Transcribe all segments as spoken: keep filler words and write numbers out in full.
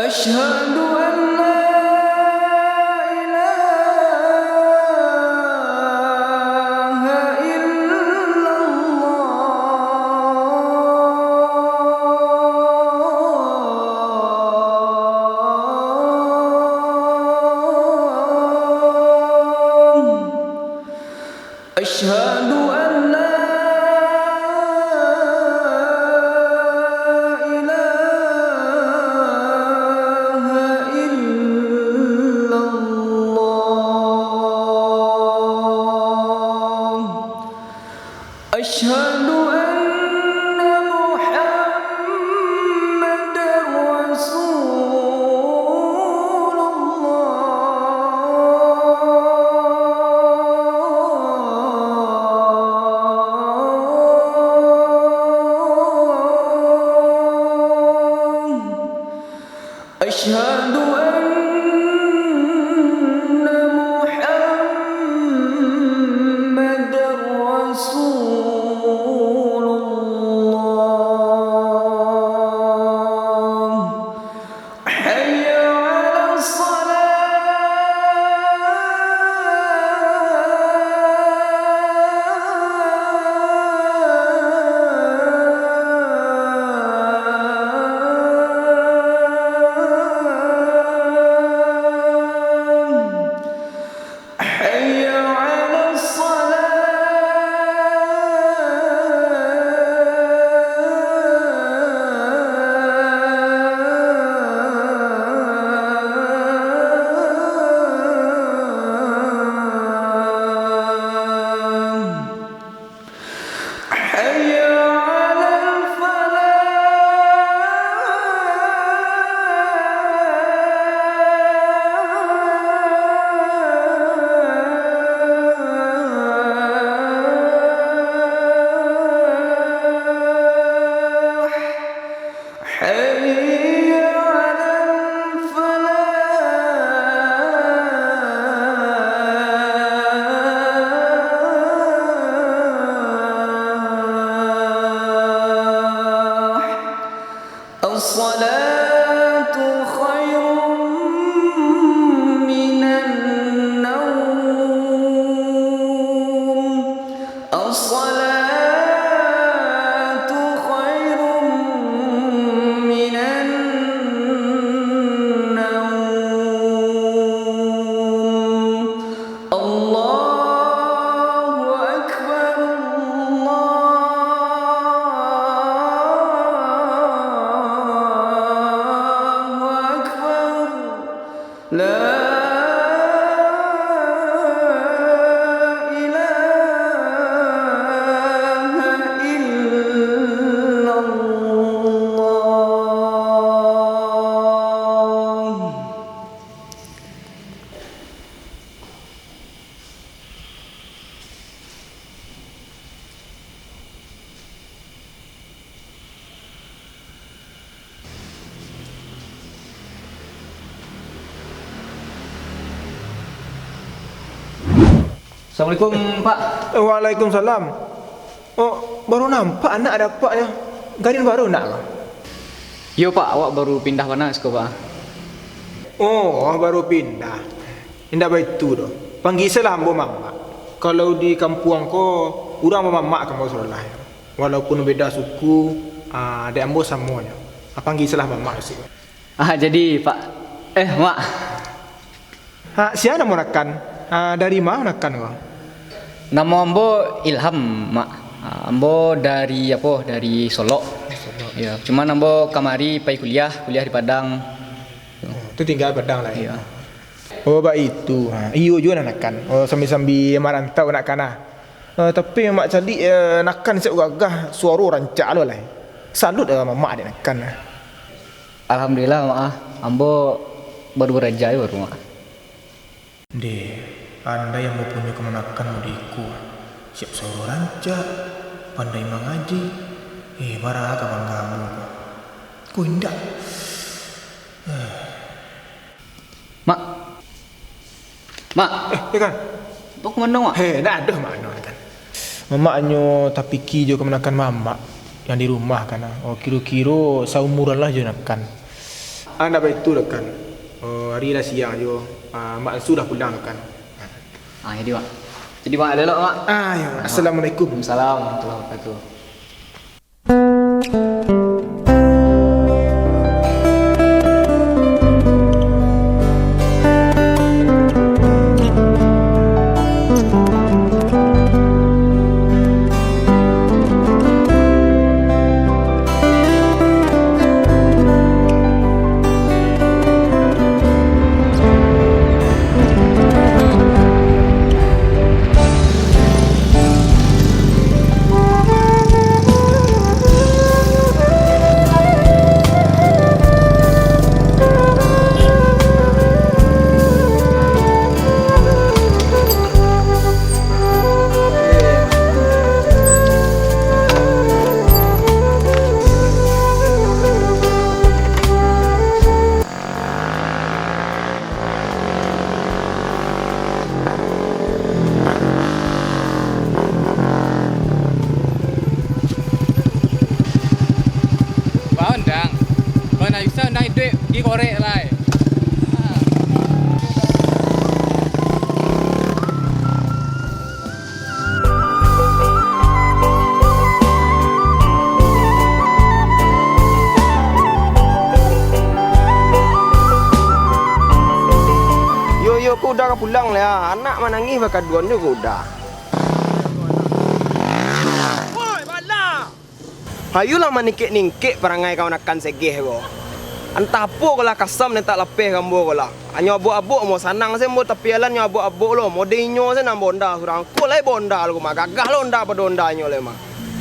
أشهد أن لا إله إلا الله. أشهد أن لا إله إلا الله. أشهد أن محمدا رسول الله. أشهد أن محمدا رسول الله. حي على الصلاة. حي على الصلاة. حي على الفلاح. حي على الفلاح. الصلاة خير من النوم. الصلاة خير من النوم. الله أكبر، الله أكبر. لا إله إلا الله. Assalamualaikum, Pak. Eh, waalaikumsalam. Oh, baru nampak anak dapaknyo. Gadih baru nak ko? Iyo, Pak, awak baru pindah bana siko, Pak. Oh, baru pindah. Indak baitu doh. Panggia sajolah ambo Mamak. Kalau di kampuang ko, urang bamamak ka ambo sajolah. Walaupun beda suku, ah, dek ambo samonyo. Ah, panggia sajolah Mamak siko. Ah, jadi, Pak. Eh, Mak. Ha, sia namo nakan? Ha, dari ma nakan ko? Namo ambo Ilham, Mak. Ha, ambo dari, apo, dari Solok. Solok. Yo, cuman ambo kamari pai kuliah, kuliah di Padang. Oh, tu tingga Padang lah, yo? Iyo. Oh, baitu. Ha, iyo juo nan nakan. Oh, sambi-sambi marantau nakan, ah. Eh, tapi Mak caliak, eh, nakan siap gagah, suaro rancak lo lai. Salut, eh, Mamak dek nakan, ah. Alhamdulillah, Mak, ah. Ambo baru baraja baru, Mak. Deh, andai ambo punyo kamanakan model iko, siap suaro rancak, pandai mangaji, eh, bara ka bangga ambo ko. Ko indak. Mak. Mak. Eh, eh, kan. Baa ka mano, Mak? Heh, ndak ado mano, kan. Mamak hanyo tapikia jo kamanakan Mamak nan di rumah, kan. Oh, kiro-kiro saumuran lah jo nakan. Ah, ndak baitu doh, Kan. Oh, ari lah siang juo. Ah, Mak Ansu lah pulang doh, Kan. Ah, jadi, Mak. Jadi, Mak, elok, Mak. Ah, yo. Assalamualaikum. Waalaikumsalam warahmatullahi wabarakatuh. Baundang. Kalau nak bisa undang iduik, gi korek lai. Yo, yo, ko Uda ka pulang lai, ah. Anak manangih bakaduan jo ko Uda. Ayolah maningkek-ningkek parangai kamanakan Segeh ko. Antah apo ko lah kasam den tak lapeh ka ambo ko lah. Anyo abok-abok mo sanang se ambo tapi alah nyo abok-abok lo, mode inyo se nan bonda surang. Ko lai bonda lo mah, gagah lo onda pado onda inyo lai mah.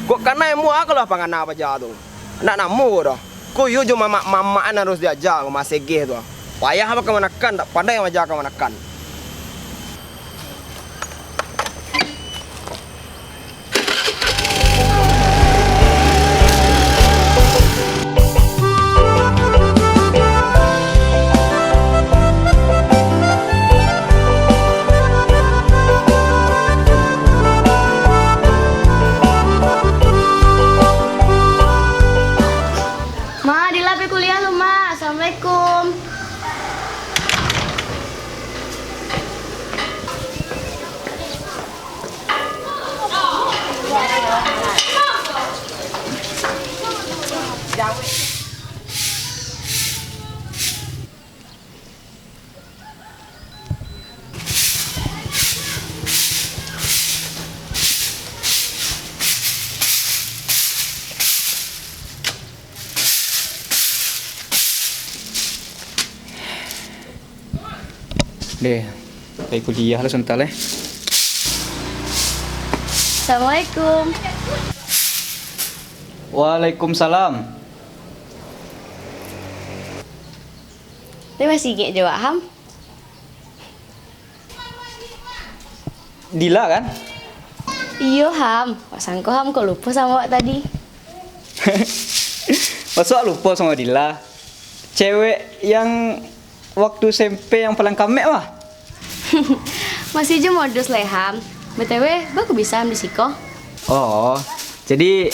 Kok kanai mua ko lah pangana paja tu. Ndak namuah ko doh. Ko iyo jo mamak-mamakan harus diaja ko mah Segeh tu. Payah bak kamanakan, tak pandai maja kamanakan. Ma, Dila pai kuliah lu, Ma. Assalamualaikum. Deh, pai kuliah lah sabanta, eh. Assalamualaikum. Waalaikumsalam. Tapi masih ingek jo wak, Ham? Dila, kan? Iyo, Ham. Wak sangko Ham kok lupo samo wak tadi. Maso wak lupo samo Dila? Cewek yang waktu S M P yang paling kamek mah. Masih jo modus lai, Ham. B T W, baa kok bisa Ham di siko? Oh, jadi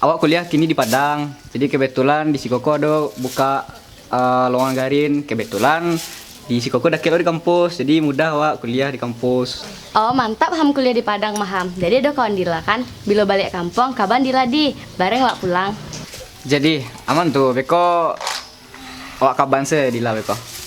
awak kuliah kini di Padang. Jadi kebetulan di siko ko ado buka eh, lowongan garin. Kebetulan di siko ko dakek lo di kampus, jadi mudah awak kuliah di kampus. Oh, mantap Ham kuliah di Padang mah, Ham. Jadi ado kawan Dila kan? Bilo baliak kampuang, kaban Dila di, bareng awak pulang. Jadi, aman tu, beko awak kaban se Dila beko.